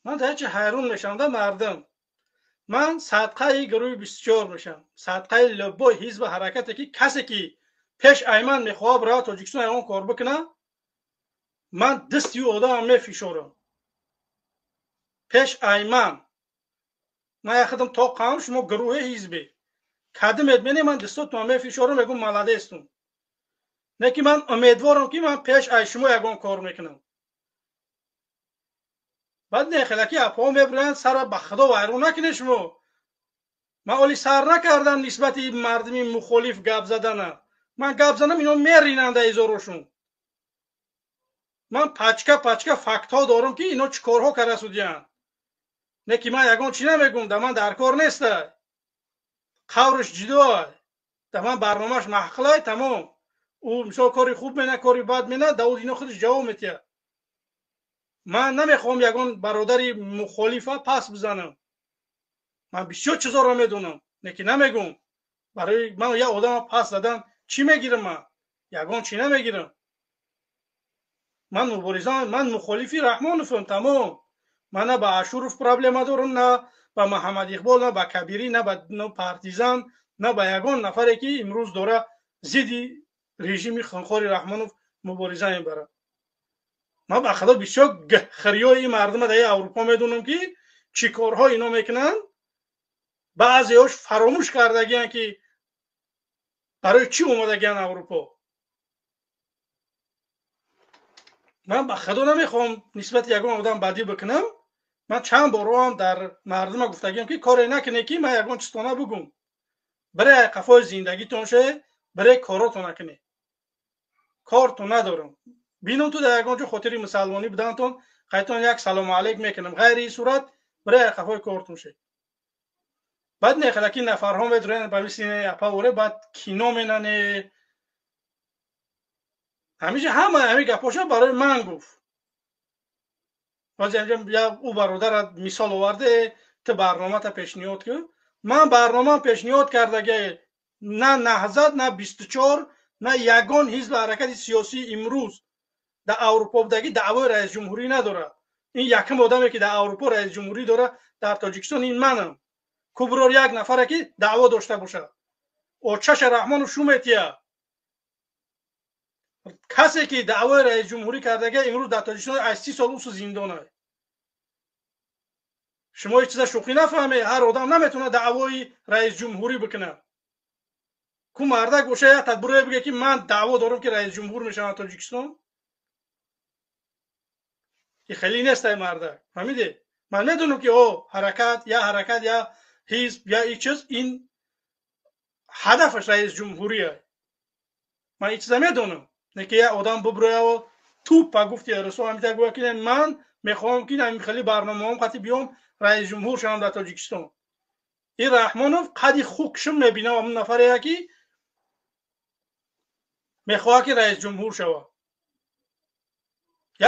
Ман дар чӣ ҳайрон мешавам да мардум. Ман садқаи гурӯҳи 24 мешавам. Садқаи лабои ҳизби ҳаракате ки касе ки пеш айман мехоҳад барои Тоҷикистон ягон кор бикунад, ман дасти ӯ одамам мефишорам. Пеш айман. Ман яхидам то қавм шумо гурӯҳи ҳизбе. Кадимет мене ман дастотон мефишорам, мегӯм маладестум. Не ки ман умедворам ки ман пеш ай шумо ягон кор мекунам. Баъд не хелаки апҳо мебуранд сара ба худо вайрон накунед шумо. Ман оли сар накардам нисбати мардуми мухолиф гап задана. Ман гап занам ино меринанд изорошун. Ман пачка пачка фактҳо дорам ки ино чӣ корҳо карда судиянд. Не ки ман ягон чӣ намегӯм, да ман дар кор неста. Қавриш ҷудоа. Да ман барномааш маҳқилай тамом. Ӯ мисол кори хуб мена, кори бад мена, да ӯ ино худаш ҷавоб метиҳад. Ман намехоҳам ягон бародари мухолифа пас бизанам. Ман бисёр чизоро медонам, не ки намегӯм. Барои ман як одама пас задан чӣ мегирам ман? Ягон чӣ намегирам. Ман муборизам, ман мухолифи Раҳмоновам, тамом. Ман на ба Ашуров проблема дорам, на ба Муҳаммад Иқбол, на ба Кабирӣ, на ба партизан, на ба ягон нафаре ки имрӯз дора зидди режими хунхори Раҳмонов мубориза мебарад. Ман ба худо бисёр хириёи мардума дар Аврупо медонам ки чӣ корҳо ино мекунанд. Баъзеҳош фаромӯш кардагиянд ки барои чӣ омадагиянд Аврупо. Ман ба худо намехоҳам нисбати ягон одам бадӣ бикунам. Ман чанд борҳоам дар мардума гуфтагиям ки коре накунед ки ман ягон чизтона бугум. Бире қафои зиндагитон ше, бире коротон накунед. Кортон надорам. Бинам ту дар ягон ҷо хотири мусалмонӣ будантон, қайтон як салому алейк мекунам. Ғайри ин сурат бире қафои кортон ше. Баъд нехелаки нафарҳо медуранд ба мисли апа оре, баъд кино менане. Ҳамиша ҳама ҳамин гапҳоша барои ман гуфт. Боз як ӯ бародарат мисол оварде, ту барномата пешниҳод кун. Ман барномам пешниҳод кардаги на Наҳзат, на 24, на ягон ҳизби ҳаракати сиёсии имрӯз дар Аврупо будаги даъвои раисҷумҳурӣ надорад. Ин якум одаме ки дар Аврупо раисҷумҳурӣ дорад дар Тоҷикистон ин манам. Куброр як нафаре ки даъво дошта бошад. Очаша Раҳмонов шу метия. Касе ки даъвои раисҷумҳурӣ кардага имрӯз дар Тоҷикистон аз 30 сол усу зиндона. Шумо ҳеҷ чиза шӯхӣ нафаҳмед, ҳар одам наметавонад даъвои раисҷумҳурӣ бикунад. Ку мардак боша як тадбире бигӯяд ки ман даъво дорам ки раисҷумҳур мешавам Тоҷикистон. И хеле нест ай мардак. Фаҳмидед? Ман медонам ки о ҳаракат, я ҳаракат, я ҳизб, я ин чиз, ин ҳадафаш раисҷумҳурия. Ман ин чиза медонам. Не ки як одам буброяв тупа гуфти Расул ҳамита гӯяд ки ман мехоҳам ки ҳамин хеле барномаҳом қати биём раисҷумҳур шавам дар Тоҷикистон. Ин Раҳмонов қади хукшум мебинам ҳамон нафаре ки мехоҳад ки раисҷумҳур шавад.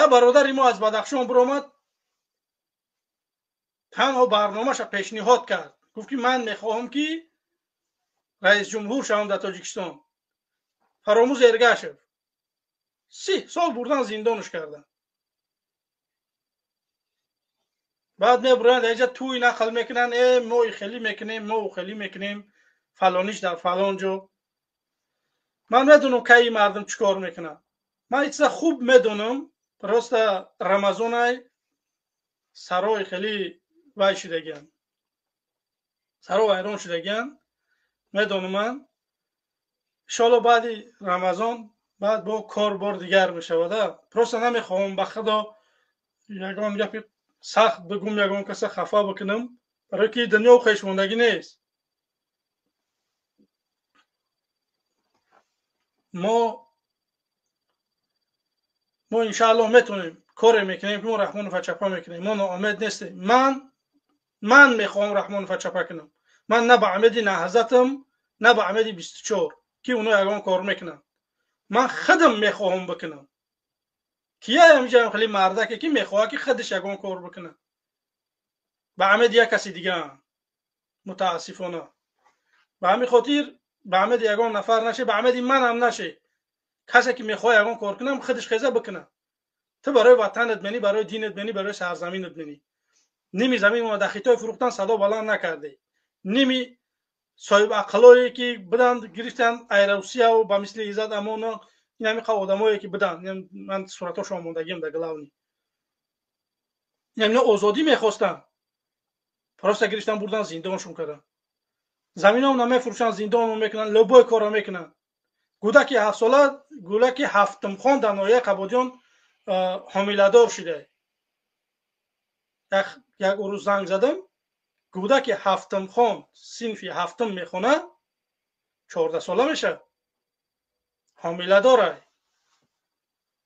Як бародари мо аз Бадахшон биромад, танҳо барномаша пешниҳод кард. Гуфт ки ман мехоҳам ки раисҷумҳур шавам дар Тоҷикистон. Фаромӯз Эргашев 30 сол бурдан зиндонаш кардан. Баъд мебуранд инҷа тӯй нақл мекунанд, мо хеле мекунем, мо хеле мекунем, фалониш дар фалон ҷо. Ман медонам кай мардум чӣ кор мекунанд. Ман ин чиза хуб медонам, просто Рамазонай сарои хеле вай шудагианд, саро вайрон шудагианд. Медонам ман. Иншоалло баъди Рамазон баъд бо кор бор дигар мешавад. Просто намехоҳам ба худо ягон гапи сахт бигӯм, ягон каса хафа бикунам, барои ки дунё хешмондагӣ нест. Мо иншааллоҳ метавонем коре мекунем ки мо Раҳмонова чапа мекунем. Мо ноумед нестем. Ман мехоҳам Раҳмонова чапа кунам. Ман на ба умеди Наҳзатам, на ба умеди 24 ки оно ягон кор мекунанд. Ман худам мехоҳам бикунам. Кия ҳамиҷа хеле мардаке ки мехоҳад ки худаш ягон кор бикунад. Ба умеди як каси дигаам. Мутаассифона. Ба ҳамин хотир ба умеди ягон нафар наше, ба умеди манам наше. Касе ки мехоҳад ягон кор кунам, худаш хеза бикунад. Ту барои ватанат мени, барои динат мени, барои сарзаминат мени. Ними замин дар Хитой фурӯхтан, садо баланд накарде. Ними соҳибақлое ки буданд, гирифтанд ай Русияву ба мисли Иззат Амоно, ин ҳамиқа одамое ки буданд, ман суратошон мондагиам дар главный. Ино озодӣ мехостанд, просто гирифтан бурдан зиндоншон карданд. Заминон намефурӯшанд, зиндонон мекунанд, любой корро мекунанд. Гудаки ҳафтсола, гудаки ҳафтумхон дар ноҳияи Қабодиён ҳомиладор шуда. Як рӯз занг задам, гудаки ҳафтумхон синфи ҳафтум мехонад, 14 сола мешавад, ҳомиладорай.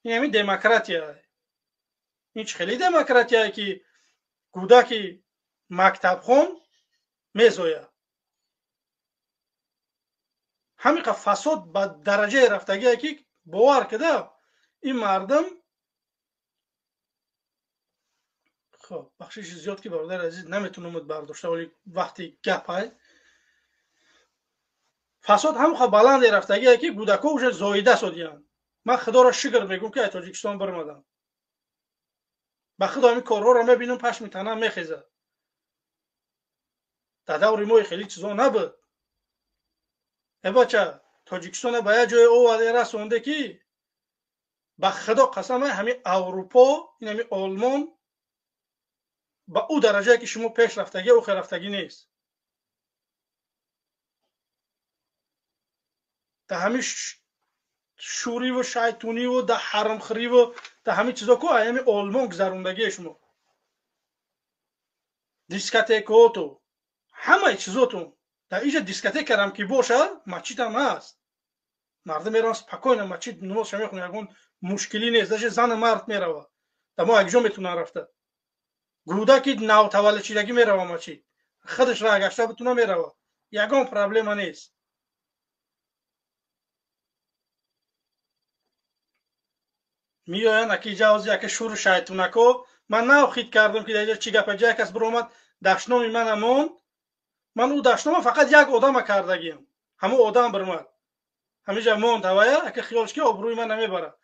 Ин ҳамин демократия. Ин чӣ хеле демократияе ки кӯдаки мактабхон мезояд? Ҳамиқа фасод ба дараҷае рафтагие ки бовар кида ин мардум. Хоб, бахшиши зиёд ки, бародари азиз, наметунам бардошта, вале вақти гапай фасод ҳамқа баланде рафтагие ки кӯдакҳо уже зоида содиянд. Ман Худоро шукр мегӯм ки аз Тоҷикистон бирмадам. Ба худо, ҳамин корҳоро мебинам, пашми танам мехезад. Дар даври мои хеле чизо набуд. Э бача, Тоҷикистона ба як ҷое оварде, расонде ки ба Худо қасам, ҳамин Аврупо, ин ҳамин Олмон ба ӯ дараҷае ки шумо пеш рафтагӣ, ӯ рафтагӣ нест. Дар ҳамин шӯриву шайтуниву дар ҳаромхӯриву дар ҳамин чизо ку ҳамин Олмон гузарондагие. Шумо дискотекаоту ҳамаи чизотун дар инҷа. Дискотекарам ки боша, масҷидам ҳаст, мардум мераванд спокойно масҷид, намозша мехонад, ягон мушкилӣ нест. Даже зану мард меравад. Дар мо якҷо метавонанд рафта. Гӯдаки навтаваллудшидагӣ мерава масҷид, худаш роҳ гашта битуна мерава, ягон проблема нест. Меоянд аки ҷавзи яке шуру шайтунако. Ман нав хит кардам ки дар инҷа чӣ гапа. Ҷа кас биромад, дашноми мана монд. Ман ӯ дашнома фақат як одама кардагиам, ҳамун одам бирмад, ҳамиҷа монд. Ҳавая ака хиёлш ки обрӯи ман намебарад.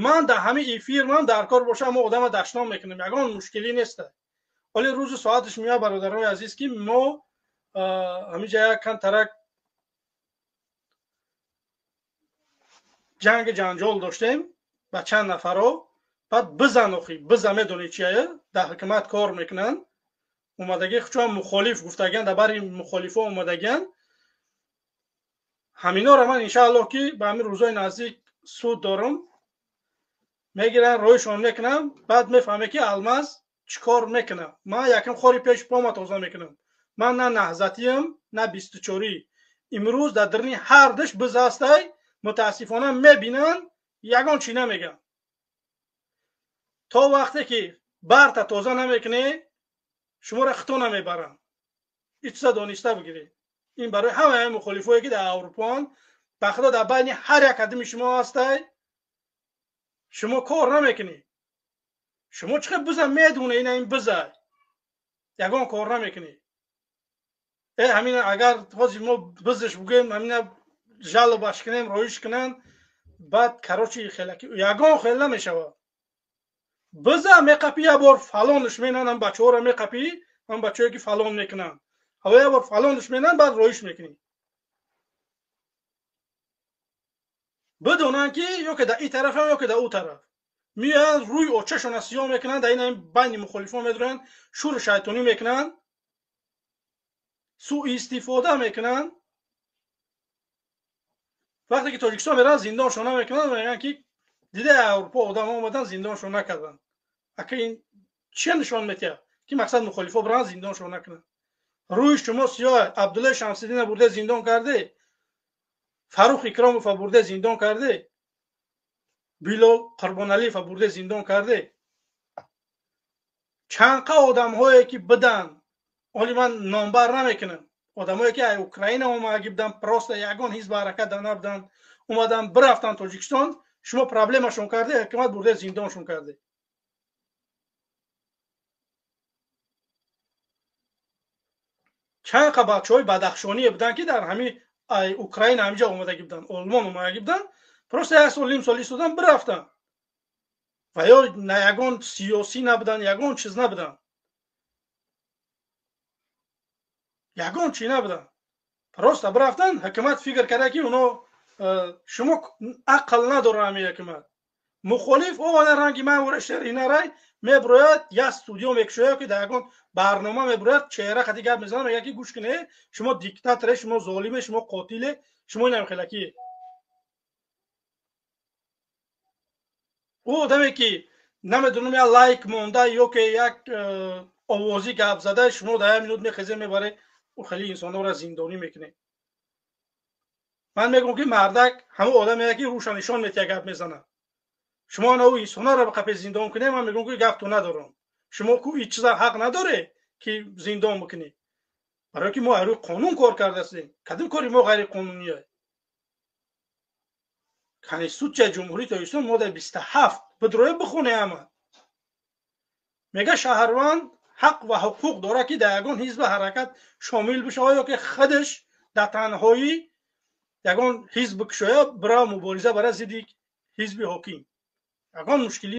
Ман дар ҳамин эфир ман дар кор боша, ҳамон одама дашном мекунам, ягон мушкилӣ неста. Ҳоли рӯзу соаташ меояд, бародарои азиз, ки мо ҳамиҷа як камтарак ҷанги ҷанҷол доштем ба чанд нафаро. Баъд бизан охи биза медонӣ чия, дар ҳукумат кор мекунанд, омадагӣ чун мухолиф гуфтагиан, дар бари мухолифо омадагиан. Ҳаминора ман иншааллоҳ ки ба ҳамин рӯзои наздик суд дорам, мегиранд, роҳишон мекунам. Баъд мефаҳме ки Алмаз чӣ кор мекунам. Ман якам хори пеши пома тоза мекунам. Ман на наҳзатиям, на 24-ӣ. Имрӯз дар дарни ҳар диш биз ҳастай, мутаассифона мебинанд, ягон чӣ намегӯям. То вақте ки барта тоза намекунӣ, шуморо хито намебаранд. Ин чиза дониста бигиред. Ин барои ҳамаи мухолифое ки дар Аврупоанд. Ба Худо, дар байни ҳар як қадими шумо ҳастай. Шумо кор намекунӣ. Шумо чӣ хел биза медоне, ина ин биза ягон кор намекунӣ. Э ҳамин агар ҳозир мо бизиш бугӯем, ҳамина жалобаш кунем, роиш кунанд, баъд короче хелаки ягон хел намешавад. Биза меқапӣ, як бор фалонш менан, ҳам бачаҳоро меқапӣ, ҳам бачаҳое ки фалон мекунанд, ҳаво як бор фалонш менан, баъд роиш мекунӣ. Бидонанд ки ё ки дар ин тарафам, ё ки дар ӯ тараф меоянд, рӯи очашона сиёҳ мекунанд, дар ин байни мухолифон медуранд, шӯру шайтонӣ мекунанд, суистифода мекунанд. Вақте ки Тоҷикистон мераванд, зиндоншон намекунанд. Мегӯянд ки дида, Аврупо одамо омаданд, зиндоншон накарданд. Ака, ин чия нишон метиҳад ки мақсад мухолифо бираванд, зиндоншон накунанд? Рӯи шумо сиёҳ. Абдуллои Шамсиддина бурде зиндон карде, Фаррух Икромова бурде зиндон карде, Билол Қурбоналиева бурде зиндон карде. Чандқа одамҳое ки биданд, ҳоли ман номбар намекунам, одамое ки Украина омадаги буданд, просто ягон ҳизб ҳаракат набуданд, омаданд, бирафтанд Тоҷикистон, шумо проблемашон карде, ҳукумат бурде зиндоншон карде. Чанд қа бачаҳои бадахшоние буданд ки дар ҳамин Украина ҳамиҷа омадаги буданд, Олмон омадаги буданд, просто як сол, ним сол истодан, бирафтанд. Ва ё на ягон сиёсӣ набуданд, ягон чиз набуданд. Ягон чӣ набудан. Просто бирафтан, ҳукумат фикр карда ки оно шумо ақл надорад ҳамин ҳукумат. Мухолиф она ранги ман вора шеринарай меброяд, як студио мекушояд ки дар ягон барнома меброяд, чеҳра қати гап мезанад, мегӯяд ки гӯш кунед, шумо диктаторе, шумо золиме, шумо қотиле, шумо инам хелакие. Ӯ одаме ки намедонам як лайк монда ё ки як овозӣ гап зада, шумо дар як минут мехезе мебаре, ӯ хеле инсонҳоро зиндонӣ мекунед. Ман мегӯям ки мардак ҳамон одаме ки рӯша нишон метиҳад гап мезанад. Шумо ана ӯ инсонҳоро ба қафе зиндон кунед, ман мегӯям ки гапту надорам. Шумо ку ҳеҷ чиза ҳақ надоре ки зиндон бикунӣ. Барои ки мо рӯи қонун кор кардастем. Кадом кори мо ғайриқонуние? Конститутсияи Ҷумҳурии Тоҷикистон моддаи 27 бидроя бихоне ҳама. Мега шаҳрванд ҳақ ва ҳуқуқ дорад ки дар ягон ҳизби ҳаракат шомил бишавад ё ки худаш дар танҳоӣ ягон ҳизб бикушояд, бирава мубориза барад зидди ҳизби ҳоким. Ягон мушкилӣ